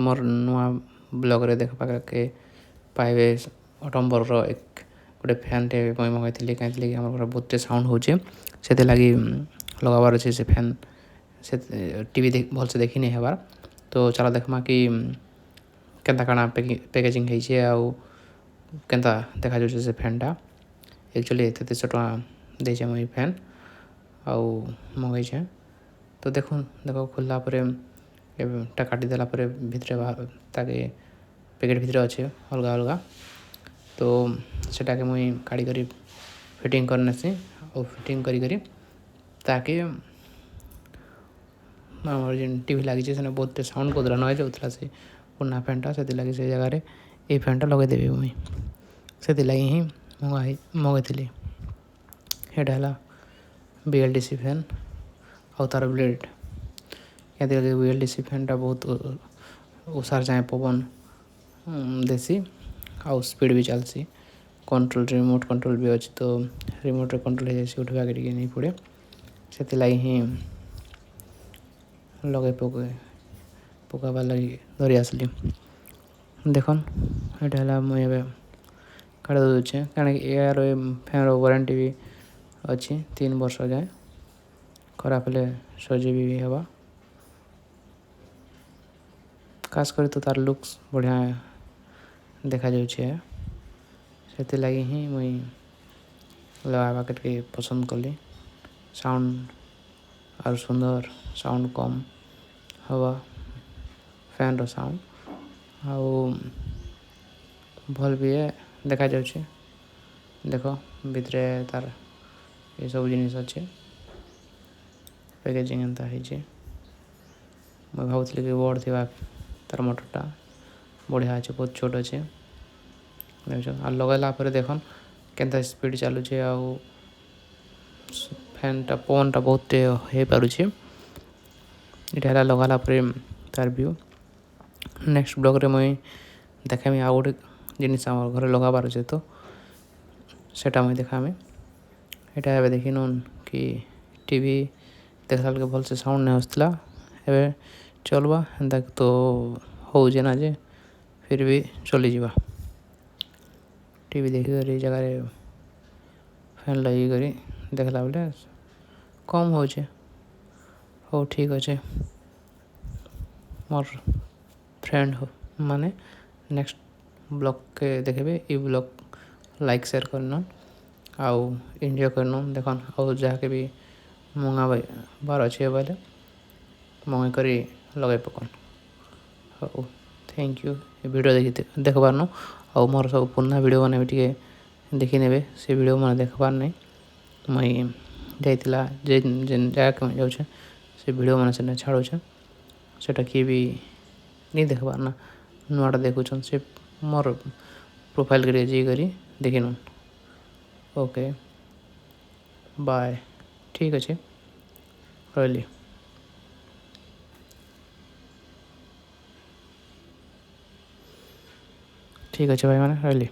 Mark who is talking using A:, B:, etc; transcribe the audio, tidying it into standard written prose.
A: ମୋର୍ ନୂଆ ବ୍ଲଗ୍ରେ ଦେଖ୍ବାକେ ପାଇବେ। ଅଟମ୍ବରର ଏକ ଗୋଟେ ଫ୍ୟାନ୍ଟେ ମୁଇଁ ମଗାଇଥିଲି, କାହିଁକି ଆମର ଘରେ ବହୁତଟେ ସାଉଣ୍ଡ ହଉଛେ, ସେଥିର୍ଲାଗି ଲଗାବାର ଅଛି ସେ ଫ୍ୟାନ୍। ସେ ଟିଭି ଭଲସେ ଦେଖି ନାଇଁ ହେବାର୍। ତ ଚାଲ ଦେଖ୍ମା କି କେନ୍ତା କାଣା ପ୍ୟାକେଜିଂ ହେଇଛେ ଆଉ କେନ୍ତା ଦେଖାଯାଉଛେ ସେ ଫ୍ୟାନ୍ଟା। ଆକ୍ଚୁଆଲି 3300 ଟଙ୍କା ଦେଇଛେ ମୁଇଁ ଫ୍ୟାନ୍ ଆଉ ମଗେଇଛେ। ତ ଦେଖୁନ୍, ଦେଖ, ଖୋଲିଲା ପରେ ଟା କାଟିଦେଲା ପରେ ଭିତରେ ତାକେ ପ୍ୟାକେଟ୍ ଭିତରେ ଅଛେ ଅଲଗା ଅଲଗା। ତ ସେଟାକେ ମୁଇଁ କାଢ଼ି କରି ଫିଟିଂ କରିନେସି ଆଉ ଫିଟିଂ କରି କରି ତାକେ ଆମର ଯେନ୍ ଟିଭି ଲାଗିଛେ, ସେନେ ବହୁତଟେ ସାଉଣ୍ଡ କରୁଥିଲା, ନଏଜ୍ ହେଉଥିଲା ସେ ପୁରୁଣା ଫ୍ୟାନ୍ଟା। ସେଥିର୍ଲାଗି ସେ ଜାଗାରେ ଏଇ ଫ୍ୟାନ୍ଟା ଲଗେଇଦେବି ମୁଇଁ, ସେଥିର୍ଲାଗି ହିଁ ମଗେଇଥିଲି। ଏଇଟା ହେଲା ବିଏଲ୍ଡିସି ଫ୍ୟାନ୍ ଆଉ ତାର ବ୍ଲେଡ୍। ବିଏଲ୍ଡିସି ଫ୍ୟାନ୍ଟା ବହୁତ ଓସାର ଯାଏଁ ପବନ ଦେସି ଆଉ ସ୍ପିଡ଼ ବି ଚାଲ୍ସି। କଣ୍ଟ୍ରୋଲ, ରିମୋଟ୍ କଣ୍ଟ୍ରୋଲ ବି ଅଛି, ତ ରିମୋଟ୍ରେ କଣ୍ଟ୍ରୋଲ ହେଇଯାଏସି, ଉଠବାକେ ଟିକେ ନେଇ ପଡ଼େ। ସେଥିର୍ଲାଗି ହିଁ ଲଗେଇ ପକାବାର୍ ଲାଗି ଧରି ଆସିଲି। ଦେଖନ୍, ଏଇଟା ହେଲା, ମୁଇଁ ଏବେ କାଢ଼ି ଦଉଛେ, କାଣା କି ଏହାର ଫ୍ୟାନ୍ର ୱାରେଣ୍ଟି ବି ଅଛି 3 ବର୍ଷ ଯାଏଁ। ଖରାପ ହେଲେ ସଜେଇ ବି ହେବା। ଖାସ୍ କରି ତ ତାର ଲୁକ୍ସ ବଢ଼ିଆ ଦେଖାଯାଉଛେ, ସେଥିର୍ଲାଗି ହିଁ ମୁଇଁ ଲଗାବାକେ ଟିକେ ପସନ୍ଦ କଲି। ସାଉଣ୍ଡ ଆରୁ ସୁନ୍ଦର, ସାଉଣ୍ଡ କମ୍ ହେବା ଫ୍ୟାନ୍ର ସାଉଣ୍ଡ ଆଉ ଭଲ୍ ବି ଦେଖାଯାଉଛି। ଦେଖ, ଭିତରେ ତାର ଏସବୁ ଜିନିଷ ଅଛି, ପ୍ୟାକେଜିଂ ଏନ୍ତା ହେଇଛି। ମୁଇଁ ଭାବୁଥିଲି କି ବଡ଼ ଥିବା ତାର ମୋଟରଟା, ବଢ଼ିଆ ଅଛି, ବହୁତ ଛୋଟ ଅଛି, ଦେଖୁଛ। ଆଉ ଲଗାଇଲା ପରେ ଦେଖନ୍ କେନ୍ତା ସ୍ପିଡ଼ ଚାଲୁଛେ ଆଉ ଫ୍ୟାନ୍ଟା ପବନଟା ବହୁତ ହେଇପାରୁଛି। ଏଇଟା ହେଲା ଲଗାଲା ପରେ ତାର ଭ୍ୟୁ। ନେକ୍ସଟ ବ୍ଲଗ୍ରେ ମୁଇଁ ଦେଖାମି ଆଉ ଗୋଟେ ଜିନିଷ ଆମର ଘରେ ଲଗାବାର ଅଛି, ତ ସେଟା ମୁଇଁ ଦେଖାମି। ଏଇଟା ଏବେ ଦେଖିନୁନ୍ କି ଟିଭି ଦେଖିଲା ବେଳକେ ଭଲସେ ସାଉଣ୍ଡ ନାଇଁ ଆସୁଥିଲା, ଏବେ ଚଲବା। ହେନ୍ତା ତ ହଉଛେ ନା ଯେ ଫିର୍ ବି ଚଲିଯିବା। ଟିଭି ଦେଖିକରି ଏଇ ଜାଗାରେ ଫ୍ୟାନ୍ ଲଗେଇକରି ଦେଖିଲା ବେଲେ କମ୍ ହଉଛେ। ହଉ, ଠିକ୍ ଅଛେ ମୋର୍ ଫ୍ରେଣ୍ଡ ମାନେ, ନେକ୍ସଟ ବ୍ଲଗ୍କେ ଦେଖିବେ। ଏଇ ବ୍ଲଗ୍ ଲାଇକ୍ ସେୟାର କରିନନ୍ ଆଉ ଏନ୍ଜୟ କରିନନ୍। ଦେଖନ୍, ଆଉ ଯାହାକେ ବି ମଗାବାର ଅଛି ବୋଇଲେ ମଗେଇ କରି ଲଗାଇ ପକନ୍। ହଉ, thank you A video ଦେଖି ଦେଖବାର୍ନୁ। ଆଉ ମୋର ସବୁ ପୁରୁଣା ଭିଡ଼ିଓ ମାନେ ବି ଟିକେ ଦେଖିନେବେ। ସେ ଭିଡ଼ିଓ ମାନେ ଦେଖବାର୍ ନାଇଁ, ମୁଇଁ ଯାଇଥିଲା ଯେ ଯେନ୍ ଜାଗାକେ ମୁଇଁ ଯାଉଛେ, ସେ ଭିଡ଼ିଓ ମାନେ ସେନେ ଛାଡ଼ୁଛେ। ସେଟା କିଏ ବି ନେଇ ଦେଖବାର୍ ନା, ନୂଆଟା ଦେଖୁଛନ୍, ସେ ମୋର୍ ପ୍ରୋଫାଇଲ୍କେ ଟିକେ ଯାଇକରି ଦେଖିନୁନ୍। ଓକେ, ବାଏ, ଠିକ୍ ଅଛି, ରହିଲି। ଠିକ୍ ଅଛି ଭାଇମାନେ, ରହିଲି।